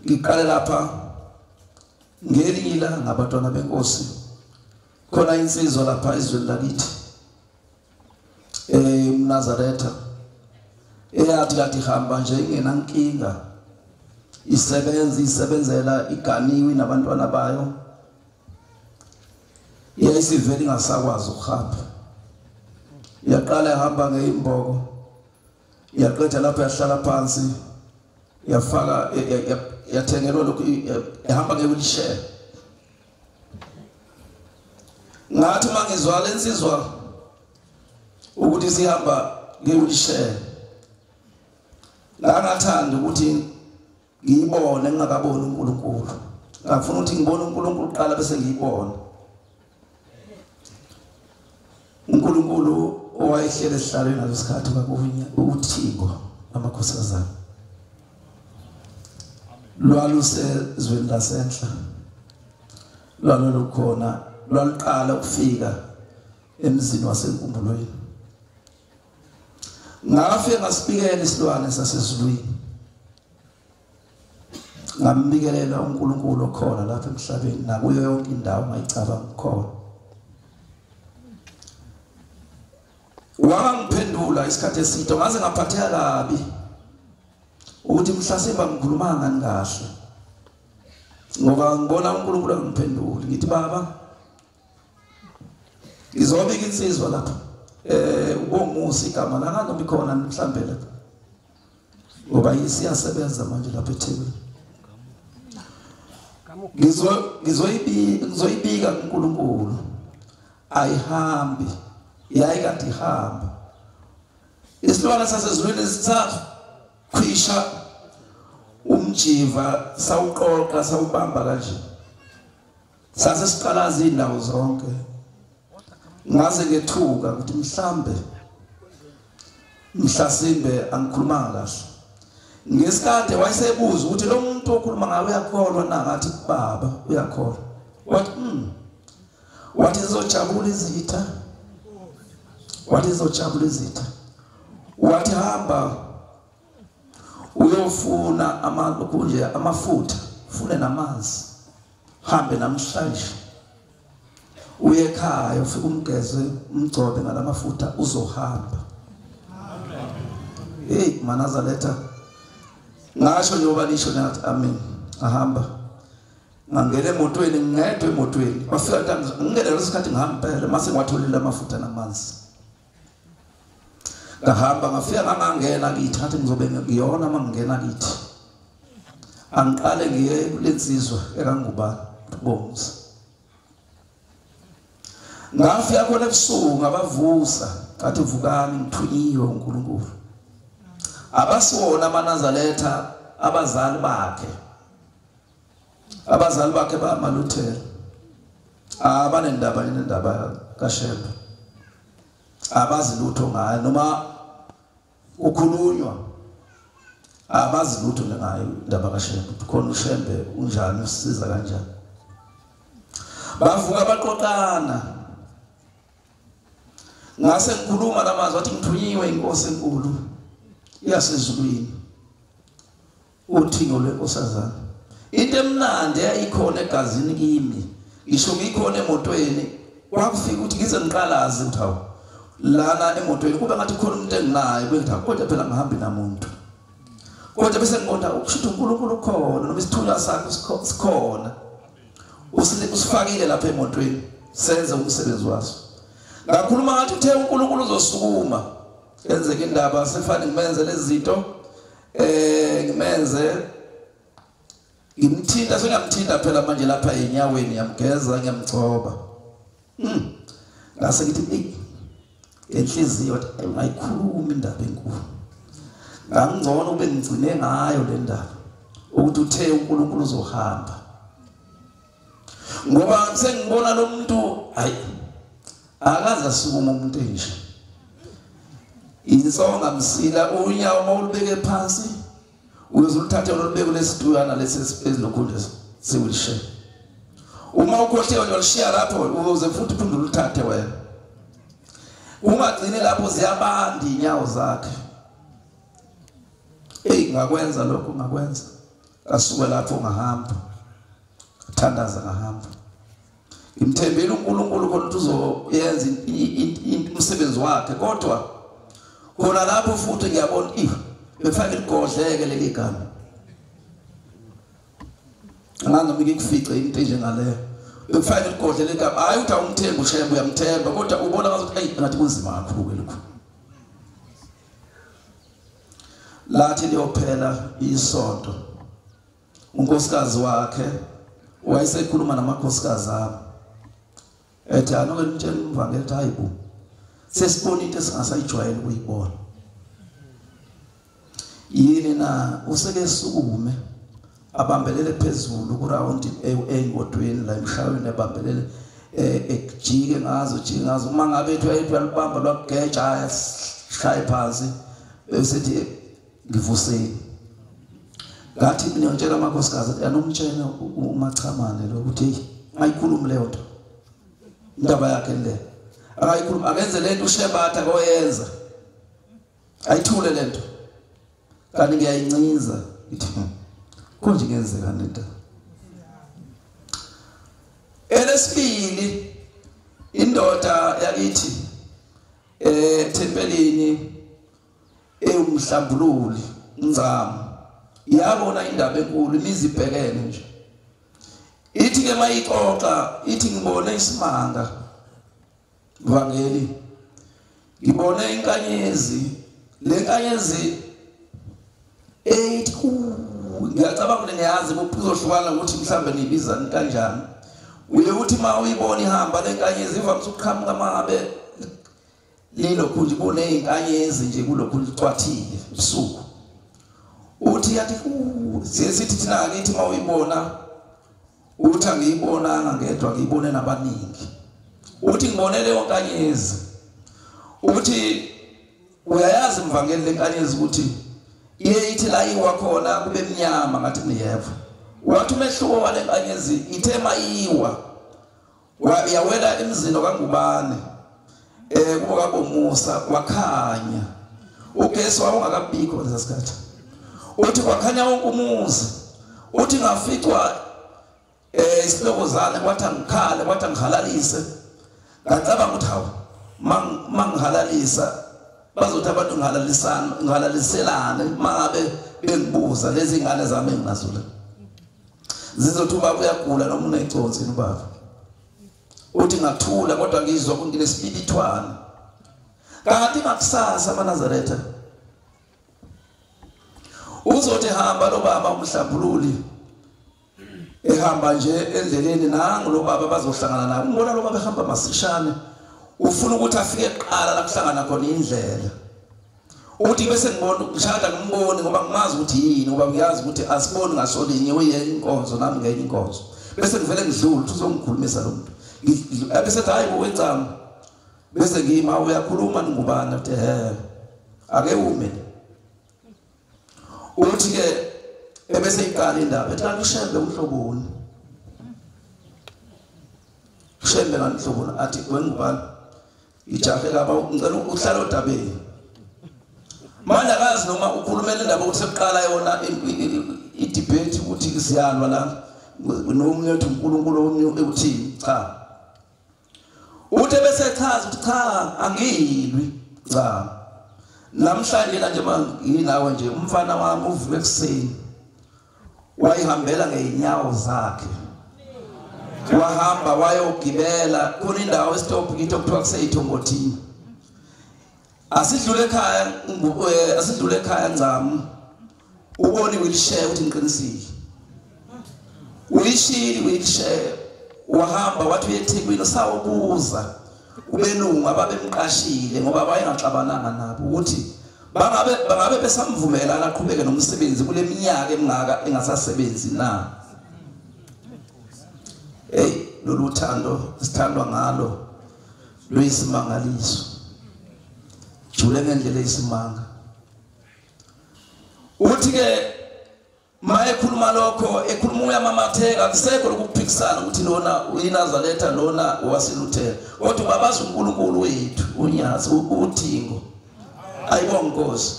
Ngiqale lapha ngelinye ilanga abantwana benkosi, khona insizwa lapha ezweni lakithi eMnazaretha eyathi kade ihamba nje ingenankinga, isebenza isebenzela iganiwe nabantwana bayo, yayisivele ingasakwazi ukuhamba. Yaqala ihamba ngeimboko, yaqeda lapho yahlala phansi, yafaka yathengelwa lokhu, ihamba nge-wheelchair. Ngathi mangizwa lensizwa ukuthi sihamba nge-wheelchair, ngangathanda ukuthi ngiyibone ngingakaboni uNkulunkulu. Ngafuna ukuthi ngibone uNkulunkulu kuqala bese ngiyibona. uNkulunkulu owayehlele esihlalweni ngalesikhathi kwakunya uthingo lamakhosazana lwalusezweni lasenhla, lwalukhona, lwaluqala ukufika emzini waseNkumbulweni. Ngafika ngasibikela isilwane sasezulwini, ngambikelela uNkulunkulu okhona lapha emhlabeni nakuyo yonke indawo ngayicabanga khona. Wangiphendula isikhathi eside, ngaze ngaphatheka kabi ukuthi mhlasimba ngikhuluma ngani kahle, ngoba ngibona uNkulunkulu angiphenduli. Ngithi baba, ngizobika insizwa lapha ubongusi igama la noma ikhona mhlambe lapha, ngoba isiyasebenza manje lapha eThekwini. Ngizoyibika kuNkulunkulu, ayihambi, yayikade ihamba. Isilwane sasezulwini sakhwisha umjiva, sawuqoqa, sawubamba kanje, sase siqalaza indawo zonke. Ngaze ngethuka ukuthi mhlambe mhlasimbe angikhulumanga kahle. Ngesikade wayesebuza ukuthi lo muntu okhuluma ngawe uyakholwa na? Ngathi baba uyakholwa. Wathi wathi izojabula izitha, wathi izojabula izitha. Wathi hamba uyofuna amalunje amafutha, ufune namanzi, hambe namhlanje uye ekhaya ufike umgeze umgcobe ngalamafutha, uzohamba. Hey Manazaretha, ngasho njengoba nisho nathi amen. Ahamba, ngangena emotweni, ngedwa emotweni. Bafika ngingene leso sikhathi ngihamba phela mase ngiwatholile amafutha namanzi. Ngahamba ngafika ngangena kithi, ngathi ngizobe ngiyona mangingena kithi. Angiqale ngiye kulensizwa ekangubani Bongs. Ngafika khona ebusuku ngabavusa, ngathi vukani ngithunyiwe uNkulunkulu. Abasiwona amaNazaretha abazali bakhe. Abazali bakhe bamaLuthela. Abanendaba inendaba kaShembe. Abazi lutho ngayo noma ukhulunywa, abazi lutho ngayo indaba kaShembe. Khona uShembe unjani, usiza kanjani. Bavuka baqoqana. Ngase ngikhuluma lamazwi, wathi ngithunyiwe inkosi enkulu yasezulwini, uthingo lwenkosazana. Into emnandi eyayikhona egazini kimi, ngisho ngikhona emotweni, kwakufika ukuthi ngize ngiqalaze ukuthi hawu lana emotweni kube ngathi khona umuntu enginaye, bengithi kodwa phela ngihambi namuntu. Kodwa bese ngibona ukusho ukuthi uNkulunkulu ukhona noma isithunywa sakhe sikhona, usifakile lapha emotweni senze umsebenzi waso. Ngakhuluma ngathi uthe uNkulunkulu uzosukuma enzeke indaba, sefane ngimenze lezi zinto, ngimenze ngimthinta, sengiyamthinta phela manje lapha enyaweni, ngiyamgeza, ngiyamgcoba. Ngase ngithi eyi enhliziyo ayikhuluma indaba enkulu. Ngangcono ube ngigcine ngayo le ndaba ukuthi uthe uNkulunkulu uzohamba, ngoba sengibona lo muntu hayi akaze asukuma umuntu enje. Insonga msila unyawo mawulubeke phansi uyozuluthatha olubeke lesituyana lesi ezilokhu nje sewheelchair. Uma ukhohliwe uyolishiya lapho uze futhi uphinde uluthathe wena. Ungagcini lapho, ziyabanda inyawo zakhe. Hey, ngakwenza lokho, ngakwenza. Asuke lapho ngahamba, thandaza ngahamba. Ngimthembile uNkulunkulu khona ukuthi uzoyenza umsebenzi wakhe, kodwa khona lapho futhi ngiyabona befake ligodleke leli gama. Anganoma ngikufice into enjengaleyo, befake ligodle leli gama. Hayi uthi awumthembi uShembe, uyamthemba, kodwa ubona ngathi hey, ngathi kunzima kakhulu ke lokhu. Lathi liyophela isonto, unkosikazi wakhe wayesekhuluma namakhosikazi ami, ethi anoke nimtshele umvangeli ukuthi hayibo, sesibona into esingasayijwayele ukuyibona. Yini na? Useke sukume abambelele phezulu kuround engodweni la emshayweni, abambelele ejike ngazo jike ngazo. Uma ngabe ethi uyalibamba lwakugeja shaye phansi, bese ngivuseni. Ngathi mina ngitshela amakhosikazi athi anomtshela uMachamane lo ukuthi hey, ayikhulumi leyo nto, indaba yakhe le akayikhulumi, akenze lento uShembe athi akoyenza, ayithule lento. Kanti ngiyayincinza ngithi konje kuyenzeka lento. Elesibili, indoda yakithi ethempelini ewumhlambululi uNzamo, yabona indaba enkulu, imizi ibhekene nje. Ithi ke mayixoxa ithi ngibone isimanga mvangeli, ngibone inkanyezi, le nkanyezi ethi ngiyacabanga ukuthi niyazi kuzohlukana ukuthi mhlambe niyibiza kanjani. Uye uthi ma uyibona ihamba le nkanyezi ivamise ukuqhamuka mangabe lilokhu nje kunezinkanyezi nje kulokhu licwathile ubusuku. Uthi yathi sithi thina akithi ma uyibona, uthi angiyibonanga ngedwa, ngiyibone nabaningi. Uthi ngibone leyo nkanyezi. Uthi uyayazi mvangeli lenkanyezi ukuthi iye ithi la iwa khona kube mnyama, ngathi niyeva. Wathi umehluko wale nkanyezi ithe mayiwa yawela emzini kaNgubane kubo kaBomusa, wakhanya ugesi wawungakabikho lesikhathi. Uthi kwakhanya wonke umuzi. Uthi ngaficwa isilokozane, kwathi angikhale, kwathi angihalalise. Ngacabanga ukuthi hawu, mangihalalisa bazothi abantu ngihalalisana, ngihalaliselane mangabe bengibuza lezi ngane zami enginazo la, zizothi ubaba uyagula noma uneconsi ubaba. Uthi ngathula kodwa ngizwa kunginesibibithwane. Kanti ngakusasa amaNazaretha uzothi hamba lo baba umhlambululi, ehamba nje endleleni, nangu lo baba bazohlangana naye. Umbona lo baba ehamba masishane, ufuna ukuthi afike kuqala la kuhlangana khona indlela. Uthi bese ngibona ngishada ngimbone ngoba ngimazi ukuthi yini, ngoba ngiyazi ukuthi asiboni ngasolinye, uye inkonzo nami ngenye inkonzo. Bese ngivele ngidlule ukuthi uzongikhulumisa lo muntu. Bese ethi hayi wenzami, bese ngima uyakhuluma ngubani, athi he ake ume. Uthi ke ebese iqala indaba ethi kanti uShembe uhloboni, uShembe kanti uhloboni, athi wengubani ijahe laba ngicela uhlala odabeni. Manje akazi noma ukhulumela indaba ukuthi sekuqala yona i-debate ukuthi siyalwa la nomunye uthi uNkulunkulu omunye uthini. Cha, uthi bese echaza ukuthi cha angiyilwi, cha namhlanje la nje manginawe nje umfana wami uvuke ekuseni wayihambela ngeenyawo zakhe, wahamba wayogibela khona indawo estop kithi okuthiwa kuseyithongothini. Asidlule ekhaya, asidlule ekhaya Nzamo, ubone wheelchair ukuthi ngiqinisile, uyishilo wheelchair, wahamba wathi uye eThekwini usawubuza kubelungu ababemqashile ngoba wayengaxabananga nabo ukuthi bangabe besamvumelana aqhubeke nomsebenzi kule minyaka emingaka engasasebenzi na. Hey, lolu thando sithandwa ngalo luyisimangaliso, jule ngendlela eyisimanga. Uthi ke mayekhuluma lokho ekhuluma uyamamatheka, akusekho lokuphikisana ukuthi lona uyiNazaretha lona waseLuthela, kodwa babazi uNkulunkulu wethu unyazi uThingo. Ayibonga Nkosi.